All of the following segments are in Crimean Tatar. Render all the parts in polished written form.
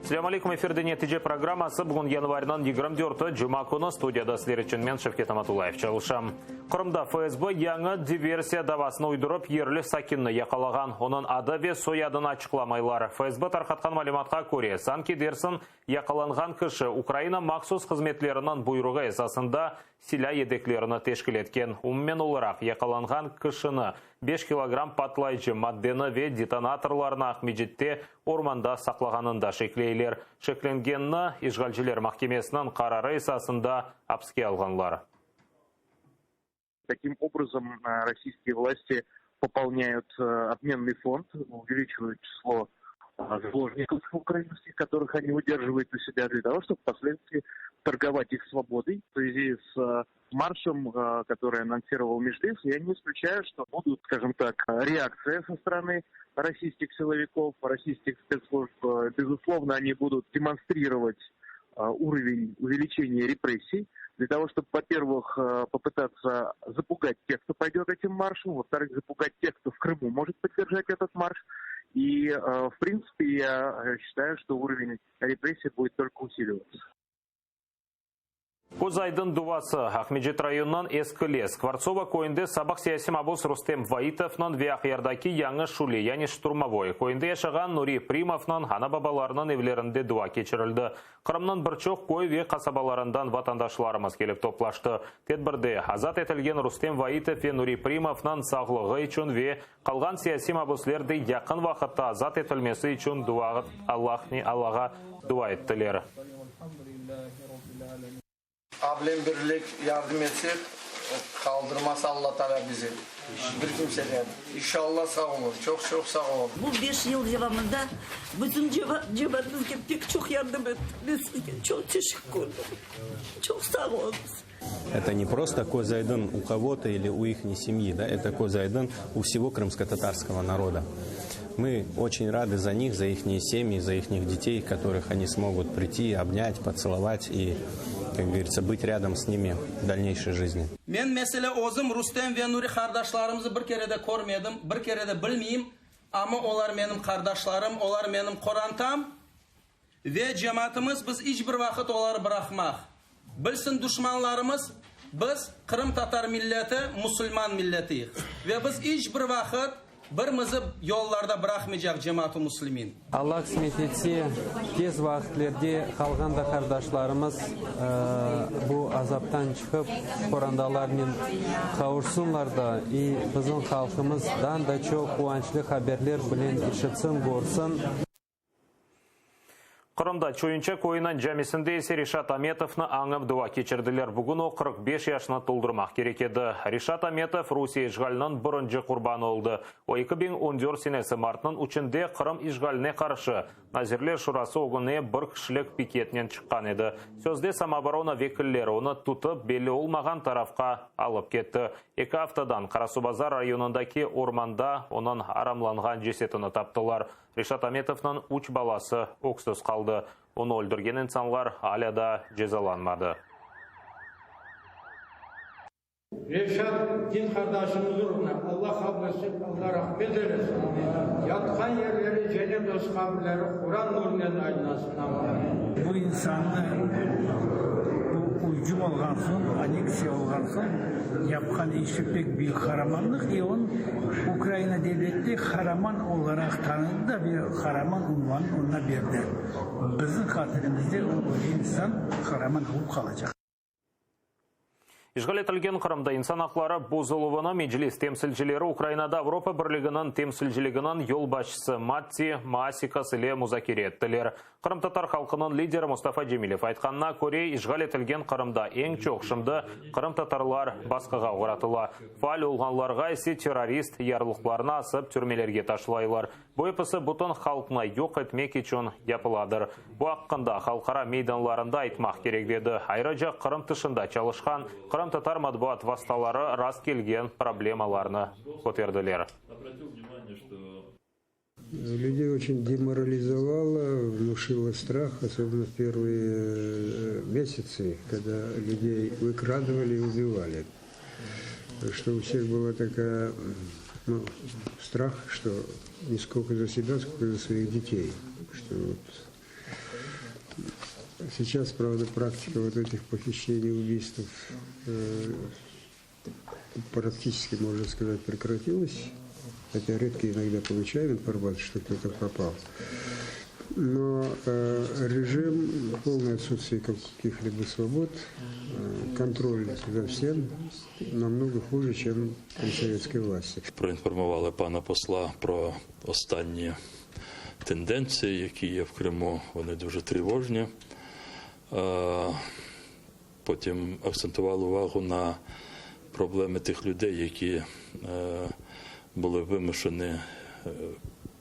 Selâm aleyküm, efirde Netice programması. Bugün yanvarniñ 24-i, cuma künü. Studiyada sizler içün men, Şevket Amatullayev, çalışam. Qırımda FSB yañı diversiya davasını uydurıp, yerli sakinni yaqalağan. Onıñ adı ve soyadını açıqlamaylar. FSB tarqatqan malümatqa köre, sanki dersiñ, yaqalanğan kişi Ukraina mahsus hızmetleriniñ buyruğı esasında silâ yedeklerini teşkil etken. Umumen olaraq, yaqalanğan kişini beş kilogramm patlayıcı maddeni ve detonatorlarnı Aqmescitte ormanda saqlağanında şekleyler. Şeklengenni işğalciler mahkemesiniñ qararı esasında apske alğanlar. Takim obrazom rossiyskiye vlasti popolnyayut obmennyy fond, uveliçivayut çislo zaложnikov ukrainskih, kotorıh oni uderjivayut u sebya dlya togo, çtob vposledstvii torgovat ih svobodoy. V svyazi s marşem, kotorıy anonsiroval Meclis, ya ne isklüçayu, çto budut, skajom tak, reaktsiya so storony rossiyskih silovikov, rossiyskih spetslujb. Bezuslovno, oni budut demonstrirovat uroven uveliçeniya repressiy dlâ togo, çtob, vo-pervıh, popıtatsya zapugat teh, kto poydet etim marşem, vo-vtorıh, zapugat teh, kto v Krımu mojet podderjat etot marş. I, v printsipe, ya şçitayu, çto uroven repressiy budet tolko usilivatsya. Köz aydın duvası, Aqmescit rayonınıñ Eski Skvortsovo köyünde sabıq siyasiy mabus Rustem Vaitovnıñ ve Aqyardaki Yañı Şüli, yani Şturmovoye, köyünde yaşağan Nuri Primovnıñ ana-babalarınıñ evlerinde dua keçirildi. Qırımnıñ bir çoq köy ve qasabalarından vatandaşlarımız kelip toplaştı. Tedbirde azat etilgen Rustem Vaitov ve Nuri Primovnıñ sağlığı içün ve qalğan siyasiy mabusler de yaqın vaqıtta azat etilmesi içün dua Allağa dua ettiler. Ablem birlik yardım etsek, qaldırmaz Alla Taalâ bizi bir kimseden. İnşalla sağ olun, çoq çoq sağ olun. Bu beş yıl devamında bizim cemaat bizge pek çoq yardım etti. Men sizge çoq teşekkür ederim. Çoq sağ oluñız. Eto ne prosto köz aydın u kogo-to ili u ihniy semyi, da, eto köz aydın u vsego krımskotatarskogo naroda. Mı oçen rady za nih, za ihniye semyi, za ihnih detey, kotorıh oni smogut priti, obnât, potselovat i, kak govoritsâ, bıt râdom s nimi v dalneyşey jizni. Men, mesele, özüm Rustem ve Nuri qardaşlarımızı bir kere de körmedim, bir kere de bilmeyim, amma olar menim qardaşlarım, olar menim qorantam ve cemaatımız, biz iç bir vaqıt oları bıraqmaq. Bilsin duşmanlarımız, biz, qırımtatar milleti, musulman milletiyik ve biz iç bir vaqıt birimizi yollarda bıraqmaycaq, cemaat-u muslimin. Allah qısmet etse, tez vaqitlerde qalğan da qardaşlarımız bu azaptan çıqıp, qorandalarnen qavuşsunlar da, i bizim halqımız dan da çoq quvançlı haberler bilen işitsin, körsin. Qırımda Çoyunça köyüniñ camisinde ise Reşat Ametovnı añıp dua keçirdiler. Bugün o 45 yaşını toldurmaq kerek edi. Reşat Ametov Rusiye işğaliniñ birinci qurbanı oldı. O 2014 senesi martnıñ üçünde Qırım işğaline qarşı Nazirler Şurası ögüne bir kişilik piketnen çıqqan edi. Sözde samooborona vekilleri onı tutıp, belli olmağan tarafqa alıp ketti. Eki aftadan Qarasuvbazar rayonındaki ormanda onıñ aramlanğan cesetini taptılar. Reşat Ametovnıñ üç balası öksüz qaldı. Onı öldürgen insanlar alâ daa cezalanmadı. Reşat din qardaşımız ruhuna Allah qabul etsin, Allah rahmet eylesin. Yatqan yerleri cennet olsun, qabirleri Quran nurunen aydınlansın. Amin. Bu insannı bu ücüm olğan soñ, anneksiya olğan soñ yapqan işi pek büyük qaramanlıq i on Ukraina devleti qaraman olaraq tanıdı da ve qaraman unvanını oña berdi. Bizim hatirimizde o insan qaraman olıp qalacaq. İşğal etilgen Qırımda insan aqları bozuluvını Meclis temsilcileri Ukrainada Avropa Birliginiñ temsilciliginiñ yolbaşçısı Matti Maasikas ile muzakere ettiler. Qırımtatar halqınıñ lideri Mustafa Cemilev aytqanına köre, işğal etilgen Qırımda eñ çoq şimdi qırımtatarlar basqığa oğratıla, faal olğanlarğa ise terrorist yarlıqlarını asıp türmelerge taşlaylar. Bu episi bütün halqnı yoq etmek içün yapıladır. Bu aqqında halqara meydanlarında aytmaq kerek, dedi. Ayrıca Qırım tışında çalışqan qırımtatar matbuat vastaları rastkelgen problemalarnı köterdiler. Людей очень деморализовало, внушило страх, особенно в первые месяцы, когда людей выкрадывали и убивали. Что у всех была такая, ну, страх, что не сколько за себя, сколько за своих детей. Что вот. Сейчас, правда, практика вот этих похищений, убийств э, практически, можно сказать, прекратилась. Хотя редко иногда получаем информацию, что кто-то пропал. Но э, режим, полное отсутствие каких-либо свобод, э, контроль за всем намного хуже, чем при советской власти. Проінформували пана посла про останні тенденції, які є в Криму. Вони дуже тривожні. Е, Потім акцентували увагу на проблеми тих людей, які е, були вимушені е,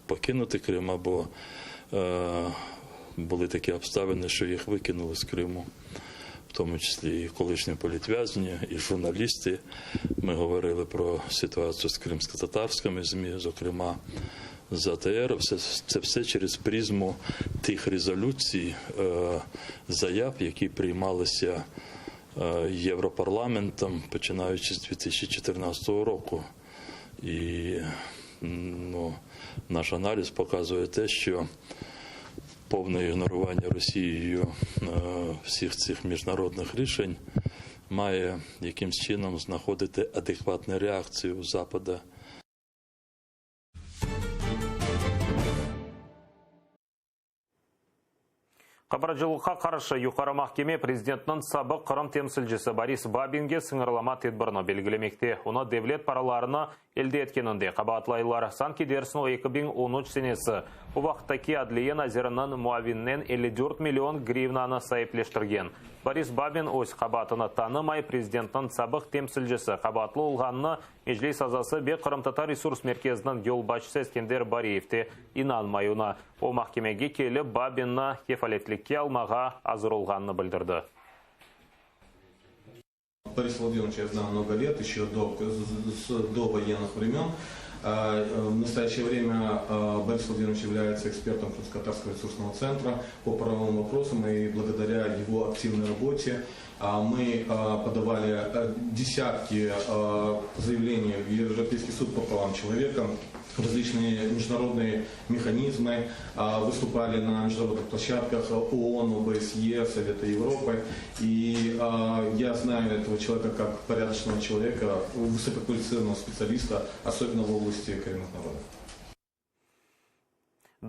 покинути Крим або е, були такі обставини, що їх викинули з Криму, в тому числі і колишні політв'язні, і журналісти. Ми говорили про ситуацію з кримськотатарськими ЗМІ, зокрема з АТР. Все, це все через призму тих резолюцій, е, заяв, які приймалися е, Європарламентом, починаючи з 2014 року. І ну, наш аналіз показує те, що повне ігнорування Росією е, всіх цих міжнародних рішень має якимсь чином знаходити адекватну реакцію Запада. Qabarcılıqqa qarşı Yuqarı mahkeme prezidentniñ sabıq Qırım temsilcisi Boris Babinge sıñırlama tedbirini belgilemekte. Onı devlet paralarını elde etkeninde qabaatlaylar. Sanki dersiñ o 2013 senesi o vaqıttaki adliye naziriniñ muavininen 54 million grivnanı saipleştirgen. Boris Babin öz qabaatını tanımay, prezidentniñ sabıq temsilcisi qabaatlı olğanını Meclis azası ve Qırımtatar resurs merkeziniñ yolbaşçısı Eskender Bariyev de inanmay oña. O, mahkemege kelip, Babinni kefaletlikke almağa azır olğanını bildirdi. Бориса Владимировича я знаю много лет, еще до, до военных времен. В настоящее время Борис Владимирович является экспертом Крымско-Татарского ресурсного центра по правовым вопросам, и благодаря его активной работе мы подавали десятки заявлений в Европейский суд по правам человека, различные международные механизмы, выступали на международных площадках ООН, ОБСЕ, Совета Европы. И я знаю этого человека как порядочного человека, высококвалифицированного специалиста, особенно в области коренных народов.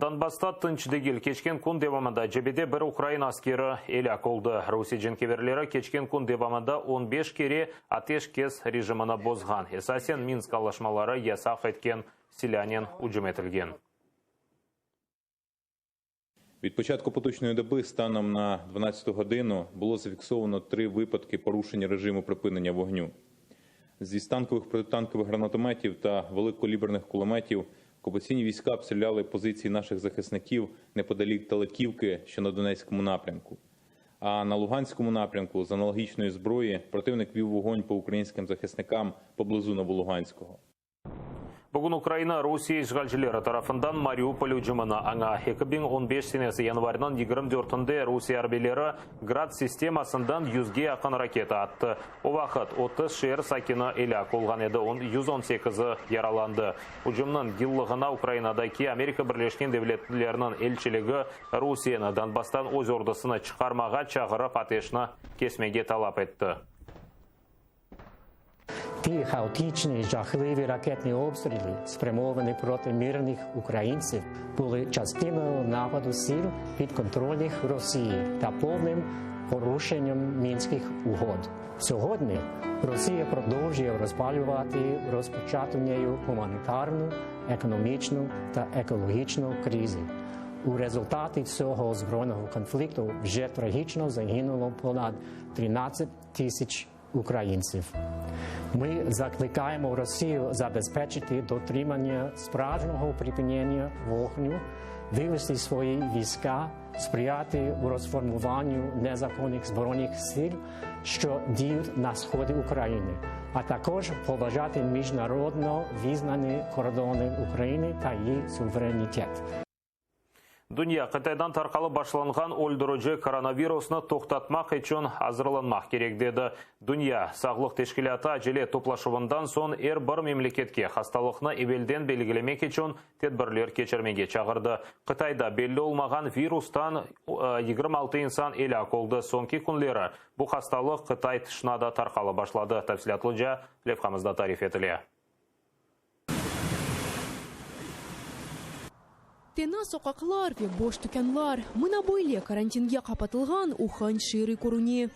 Donbassta tınç degil. Keçken kün devamında cebede bir ukrain askeri elâk oldı. Rusiye cenkeverleri keçken kün devamında on beş kere ateşkes rejimini bozğan, esasen Minsk añlaşmaları yasaq etken silânen ücüm etilgen. Від початку поточної доби станом на 12 годину було зафіксовано три випадки порушення режиму припинення вогню. Зі станкових протитанкових гранатометів та великокаліберних кулеметів окупаційні війська обстріляли позиції наших захисників неподалік Талаківки, що на Донецькому напрямку. А на Луганському напрямку з аналогічної зброї противник вів вогонь по українським захисникам поблизу Новолуганського. Bugün Ukraina Rusiye işğalcileri tarafından Mariupol ücümini aña. 2015 senesi yanvarniñ 24-ünde Rusiye arbiyleri Grad sistemasından yüzge yaqın raketa attı. O vaqıt 30 şeer sakini elâk olğan edi, 118-i yaralandı. Ücümniñ yıllığına Ukrainadaki Amerika Birleşken Devletleriniñ elçiligi Rusiyeni Donbasstan öz ordusını çıqarmağa çağırıp ateşni kesmege talap etti. Ті хаотичні, жахливі ракетні обстріли, спрямовані проти мирних українців, були частиною нападу сил підконтрольних Росії та повним порушенням Мінських угод. Сьогодні Росія продовжує розпалювати розпочату нею гуманітарну, економічну та екологічну кризи. У результаті цього збройного конфлікту вже трагічно загинуло понад 13 тисяч українців. Ми закликаємо Росію забезпечити дотримання справжнього припинення вогню, вивести свої війська, сприяти розформуванню незаконних збройних сил, що діють на сході України, а також поважати міжнародно визнані кордони України та її суверенітет. Dünya Qıtaydan tarqalıp başlanğan öldürici koronavirusnı toqtatmaq içün azırlanmaq kerek, dedi. Dünya sağlıq teşkilâtı acele toplaşuvından soñ er bir memleketke hastalıqnı evelden belgilemek içün tedbirler keçirmege çağırdı. Qıtayda belli olmağan virustan 26 insan elâk oldı. Soñki künleri bu hastalıq Qıtay tışına da tarqalıp başladı, tafsilâtlıca levhamızda tarif etile. Tena soqaqlar ve boş tükânlar, mına böyle karantinge qapatılğan Uhan şeeri körüne.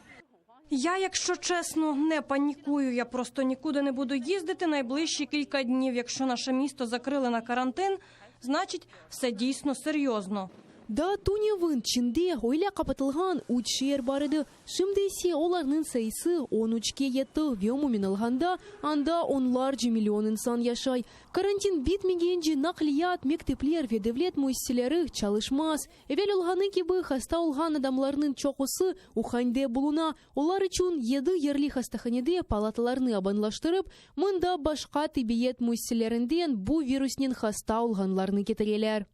Я, якщо чесно, не панікую. Я просто нікуди не буду їздити найближчі кілька днів. Якщо наше місто закрили на карантин, значить, все дійсно серйозно. Daa tünevin Çinde öyle qapatılğan üç şeer bar edi. Şimdi ise olarnıñ sayısı on üçke yetti ve umumen alğanda, anda onlarca million insan yaşay. Karantin bitmegence naqliyat, mektepler ve devlet müessiseleri çalışmaz. Evel olğanı kibi, hasta olğan adamlarnıñ çoqusı Uhande buluna. Olar içün yedi yerli hastahanede palatalarnı abanlaştırıp, mında başqa tibbiyet müessiselerinden bu virusnen hasta olğanlarnı ketireler.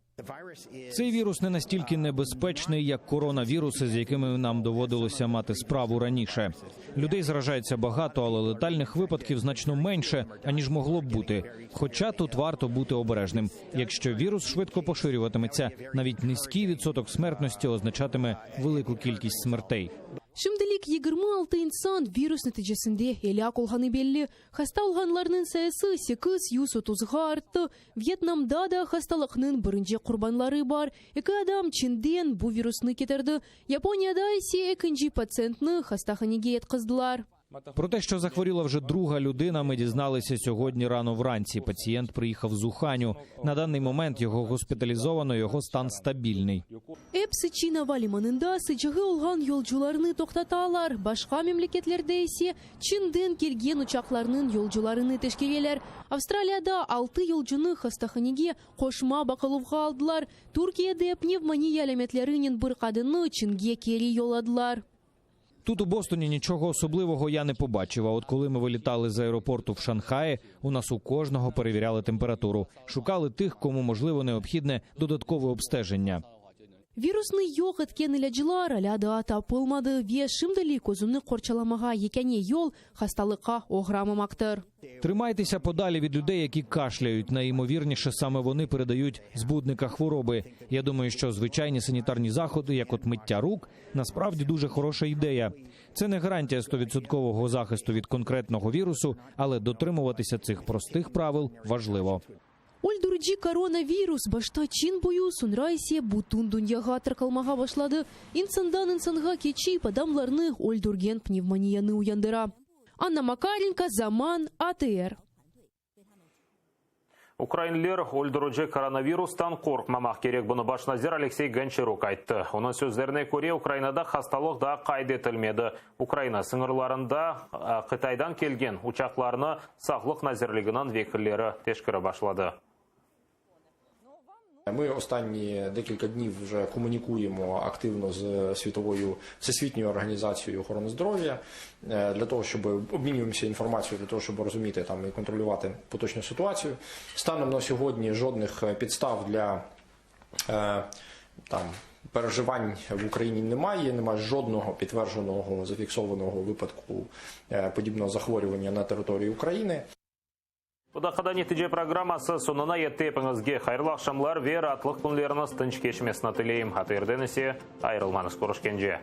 Цей вірус не настільки небезпечний, як коронавіруси, з якими нам доводилося мати справу раніше. Людей заражається багато, але летальних випадків значно менше, аніж могло б бути. Хоча тут варто бути обережним. Якщо вірус швидко поширюватиметься, навіть низький відсоток смертності означатиме велику кількість смертей. Şimdilik 26 insan virus neticesinde elâk olğanı belli. Hasta olğanlarnıñ sayısı 830ğa arttı. Vyetnamda da hastalıqnıñ birinci qurbanları bar. Eki adam Çinden bu virusnı ketirdi. Yaponiyada ise ekinci patsientni hastahanege yatqızdılar. Про те, що захворіла вже друга людина, ми дізналися сьогодні рано вранці. Пацієнт приїхав з Уханю. На даний момент його госпіталізовано, його стан стабільний. Episi Çin ava limanında sıcağı olğan yolcularnı toqtatalar, başqa memleketlerde ise Çinden kelgen uçaqlarnıñ yolcularını teşkereler. Avstraliyada altı yolcunı hastahanege qoşma baqıluvğa aldılar. Türkiyede pnevmoniya alâmetlerinen bir qadınnı Çinge keri yolladılar. Тут у Бостоні нічого особливого я не побачив. А от коли ми вилітали з аеропорту в Шанхаї, у нас у кожного перевіряли температуру, шукали тих, кому можливо необхідне додаткове обстеження. Virusnı yoq etken ilâclar alâ daa tapılmadı ve şimdilik özüni qorçalamağa yekâne yol, hastalıqqa oğramamaqtır. Тримайтеся подалі від людей, які кашляють. Найімовірніше, саме вони передають збудника хвороби. Я думаю, що звичайні санітарні заходи, як от миття рук, насправді дуже хороша ідея. Це не гарантія стовідсоткового захисту від конкретного вірусу, але дотримуватися цих простих правил важливо. Öldürici koronavirus başta Çin boyu, soñra ise bütün dünyağa tarqalmağa başladı. İnsandan insanğa keçip, adamlarnı öldürgen pnevmoniyanı uyandıra. Anna Makarenko, Zaman, ATR. Ukrainliler öldürici koronavirustan qorqmamaq kerek. Bunı baş nazir Aleksey Gonçaruk ayttı. Onıñ sözlerine köre, Ukrainada hastalıq daa qayd etilmedi. Ukraina sıñırlarında Qıtaydan kelgen uçaqlarnı Sağlıq nazirliginiñ vekilleri teşkirip başladı. Ми останні декілька днів вже комунікуємо активно з світовою всесвітньою організацією охорони здоров'я для того, щоб обмінюємося інформацією, для того, щоб розуміти там і контролювати поточну ситуацію. Станом на сьогодні жодних підстав для там переживань в Україні немає, немає жодного підтвердженого зафіксованого випадку подібного захворювання на території України. Bu daqqada Netice programması soñuna yetti. Epiñizge hayırlı aqşamlar ve raatlıq künleriñiz tınç keçmesini tileyim. ATRden ise ayırılmañız. Körüşkence.